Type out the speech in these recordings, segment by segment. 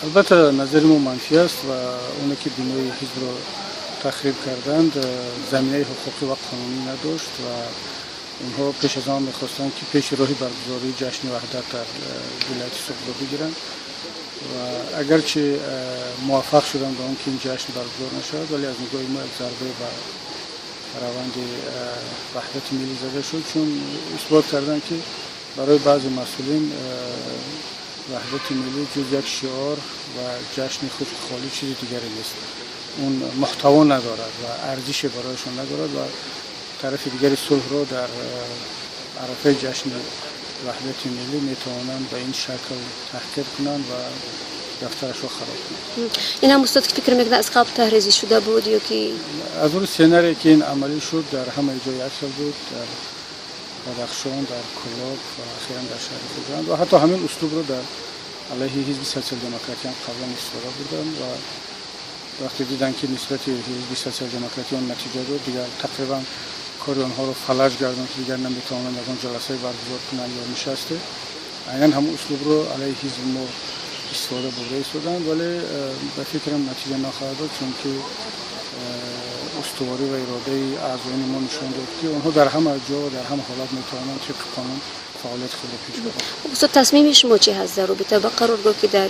Албатта, назари мо манфӣ аст ва оне ки бинои ҳизбро тахриб карданд, заминаи ҳуқуқӣ ва қонунӣ надошт ва онҳо пеш аз он мехостанд, ки пеши роҳи баргузории ҷашни Ваҳдат дар вилояти Суғдро бигиранд ва агарчи муваффақ шуданд ба он ки ин ҷашн баргузор нашавад, вале аз нигоҳи мо як зарбе ба раванди ваҳдати миллӣ зада шуд, чун исбот карданд, ки барои баъзе масъулин ваҳдати миллӣ ҷуз як шиор ва ҷашни хушку холӣ чизи дигаре нест, он муҳтаво надорад ва арзише барояшон надорад ва тарафи дигари сулҳро дар арафаи ҷашни ваҳдати миллӣ метавонанд ба ин шакл таҳқир кунанд ва дафтарашро хароб кунанд. Ин ҳам, устод, фикр мекунад, аз қабл таҳризӣ шуда буд ё ки? Аз рӯи сценарие ки ин амалӣ шуд, дар ҳамаи ҷой як хел буд: дар Бадахшон, дар Кӯлоб ва ахиран дар шаҳри Хуҷанд. Ва ҳатто ҳамин услубро дар алайҳи ҳизби Социал-демократӣ ҳам қаблан истифода бурданд ва вақте диданд, ки нисбати ҳизби Социал-демократӣ он натиҷа дод, дигар тақрибан кори онҳоро фалаҷ гардонд, ки дигар наметавонанд ягон ҷаласае баргузор кунанд ё нишасте, айнан ҳамон услубро алайҳи ҳизби мо истифода бурда истоданд. Вале ба фикрам, натиҷа нахоҳад дод, чунки устуворӣ ва иродаи аъзоёни мо нишон дод, ки онҳо дар ҳама ҷо ва дар ҳама ҳолат метавонанд тибқи қонун фаъолияти худро пеш баранд. Устод, тасмими шумо чӣ ҳаст дар робита ба қароргоҳ, ки дар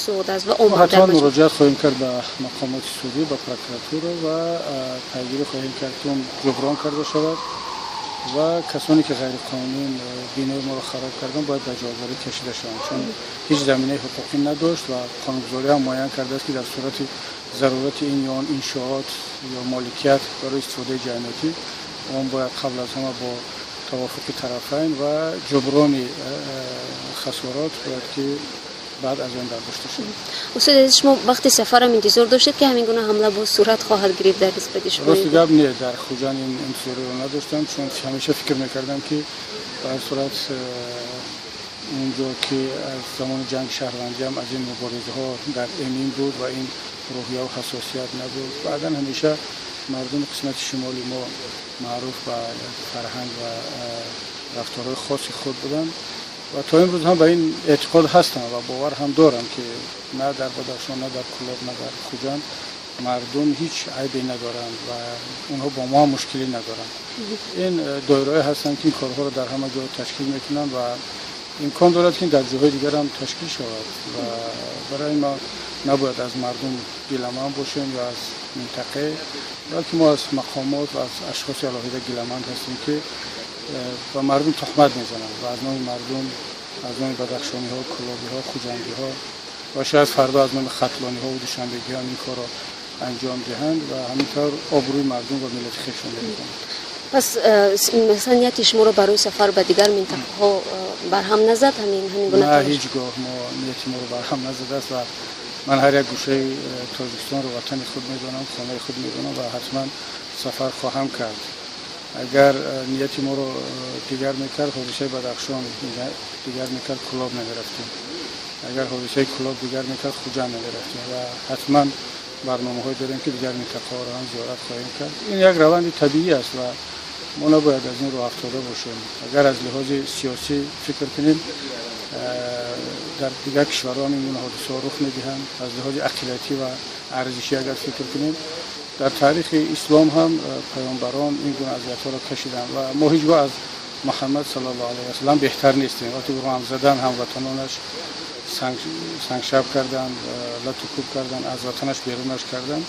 Суғд аст ва ҳатман муроҷиат хоҳем кард ба мақомоти судӣ, ба прокуратура ва пайгирӣ хоҳем кард, ки он ҷуброн карда шавад ва касоне ки ғайриқонунӣ бинои моро хароб карданд, бояд ба ҷавобгарӣ кашида шаванд, чун ҳеҷ заминаи ҳуқуқӣ надошт ва қонунгузорӣ ҳам муайян кардааст, ки дар сурати зарурати ин ё он иншоот ё моликият барои истифодаи ҷамъиятӣ, он бояд қабл аз ҳама бо тавофуқи тарафайн ва ҷуброни хасорот бояд ки баъд аз он бардошта шавад. Устод азиз, шумо вақти сафарам интизор доштед, ки ҳамин гуна ҳамла боз сурат хоҳад гирифт дар нисбати шумо? Рости гап, не, дар Хуҷанд ин интизориро надоштам, чун ҳамеша фикр мекардам, ки ба ҳар сурат унҷо ки аз замони ҷанги шаҳрвандиам аз ин муборизаҳо дар эмин буд ва ин рӯҳияву ҳассосият набуд. Баъдан ҳамеша мардуми қисмати шимоли мо маъруф ба фарҳанг ва рафторҳои хоси худ буданд ва то имрӯз ҳам ба ин эътиқод ҳастам ва бовар ҳам дорам, ки на дар Бадахшон, на дар Кӯлоб, на дар Хуҷанд мардум ҳеҷ айбе надоранд ва онҳо бо мо ҳам мушкилӣ надоранд. Ин доираҳое ҳастанд, ки ин корҳоро дар ҳама ҷо ташкил мекунанд ва имкон дорад, ки дар ҷоҳои дигар ҳам ташкил шавад. Ва барои мо набояд аз мардум гиламанд бошем ё аз минтақае, балки мо аз мақомот ва аз ашхоси алоҳида гиламанд ҳастем, ки ба мардум тухмат мезананд ва аз номи мардум, аз номи бадахшониҳо, кӯлобиҳо, хуҷандиҳо ва шояд фардо аз номи хатлониҳо ва душанбегиҳо ин корро анҷом диҳанд ва ҳамин тавр обрӯи мардум ва миллати хешро мерезонанд. Пас масалан, нияти шуморо барои сафар ба дигар минтақаҳо барҳам назад ҳамин гуна? На, ҳеҷ гоҳ мо нияти моро барҳам назадааст ва ман ҳар як гӯшаи Тоҷикистонро ватани худ медонам, хонаи худ медонам ва ҳатман сафар хоҳам кард. Агар нияти моро дигар мекард ҳодисаи Бадахшон, дигар мекард, Кӯлоб намерафтем. Агар ҳодисаи Кӯлоб дигар мекард, Хуҷанд намерафтем. Ва ҳатман барномаҳое дорем, ки дигар минтақаҳоро ҳам зиёрат хоҳем кард. Ин як раванди табиӣ аст ва мо набояд аз ин роҳ афтода бошем. Агар аз лиҳози сиёсӣ фикр кунем, дар дигар кишварҳо ҳам ин гуна ҳодисаҳо рух медиҳанд. Аз лиҳози ақидатӣ ва арзишӣ агар фикр кунем, дар таърихи ислом ҳам паёмбарон ин гуна азиятҳоро кашиданд ва мо ҳеҷ гоҳ аз Муҳаммад саллаллоҳу алайҳи васаллам беҳтар нестем. Вақте ӯро ҳам задан, ҳамватанонаш сангшаб карданд, лату кӯб карданд, аз ватанаш берунаш карданд,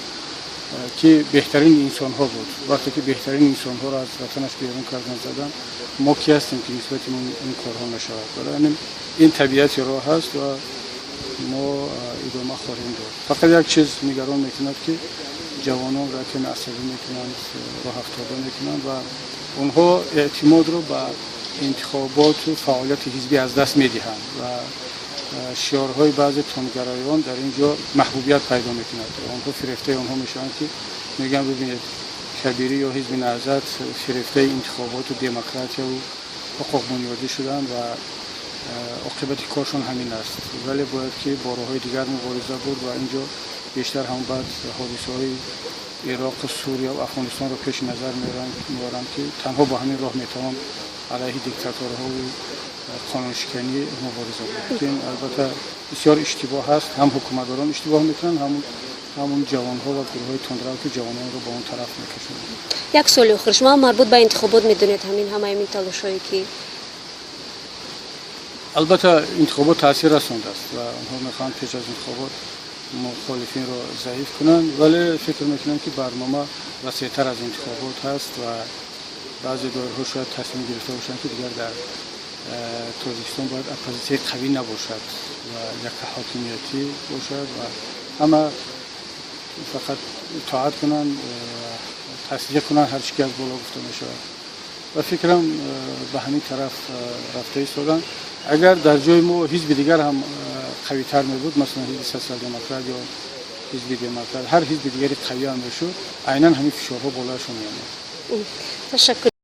ки беҳтарин инсонҳо буд, вақте ки беҳтарин инсонҳоро аз ватанаш берун кардан, задан, мо ки ҳастем, ки нисбати ин корҳо нашавад? Барои ҳамин ин табиати роҳ ҳаст ва мо идома хоҳем дод. Фақат як чиз нигарон мекунад, ки ҷавононро каме асабӣ мекунанд, роҳафтода мекунанд ва онҳо эътимодро ба интихоботу фаъолияти ҳизбӣ аз даст медиҳанд ва шиорҳои баъзе тундгароён дар ин ҷо маҳбубият пайдо мекунад. Онҳо фирефтаи онҳо мешаванд, ки мегӯянд: «Бибинед, Кабирӣ ё ҳизби Наҳзат фирефтаи интихоботу демократияву ҳуқуқбунёдӣ шуданд ва оқибати коршон ҳамин аст». Вале бояд ки бо роҳҳои дигар мубориза бурд ва ин ҷо бештар ҳам баъд ҳодисаҳои Ироқу Сурия ва Афғонистонро пеши назар меоранд, ки танҳо бо ҳамин роҳ метавон алайҳи диктаторҳову Қонуншиканӣ мубориза буд, ки ин албатта бисёр иштибоҳ аст. Ҳам ҳукуматдорон иштибоҳ мекунанд, ҳамун ҷавонҳо ва гурӯҳҳои тундрав, ки ҷавононро ба он тараф мекашонанд. Як суоли охир: шумо ҳам марбут ба интихобот медонед ҳамин ҳамаи ин талошҳое ки Албатта, интихобот таъсир расондааст ва онҳо мехоҳанд пеш аз интихобот мухолифинро заиф кунанд, вале фикр мекунам, ки барнома васеътар аз интихобот ҳаст ва баъзе доираҳо шояд тасмим гирифта бошанд, ки дигар дар Тоҷикистон бояд оппозитсияи қавӣ набошад ва як ҳокимиятӣ бошад ва ҳама фақат итоат кунанд, тасдиқ кунанд ҳар чӣ ки аз боло гуфта мешавад. Ва фикрам, ба ҳамин тараф рафта истоданд. Агар дар ҷои мо ҳизби дигар ҳам қавитар мебуд, масалан ҳизби Социал-демократ ё ҳизби Демократ, ҳар ҳизби дигари қавӣ ҳам мешуд, айнан ҳамин фишорҳо болояшон меомад. Ташаккур.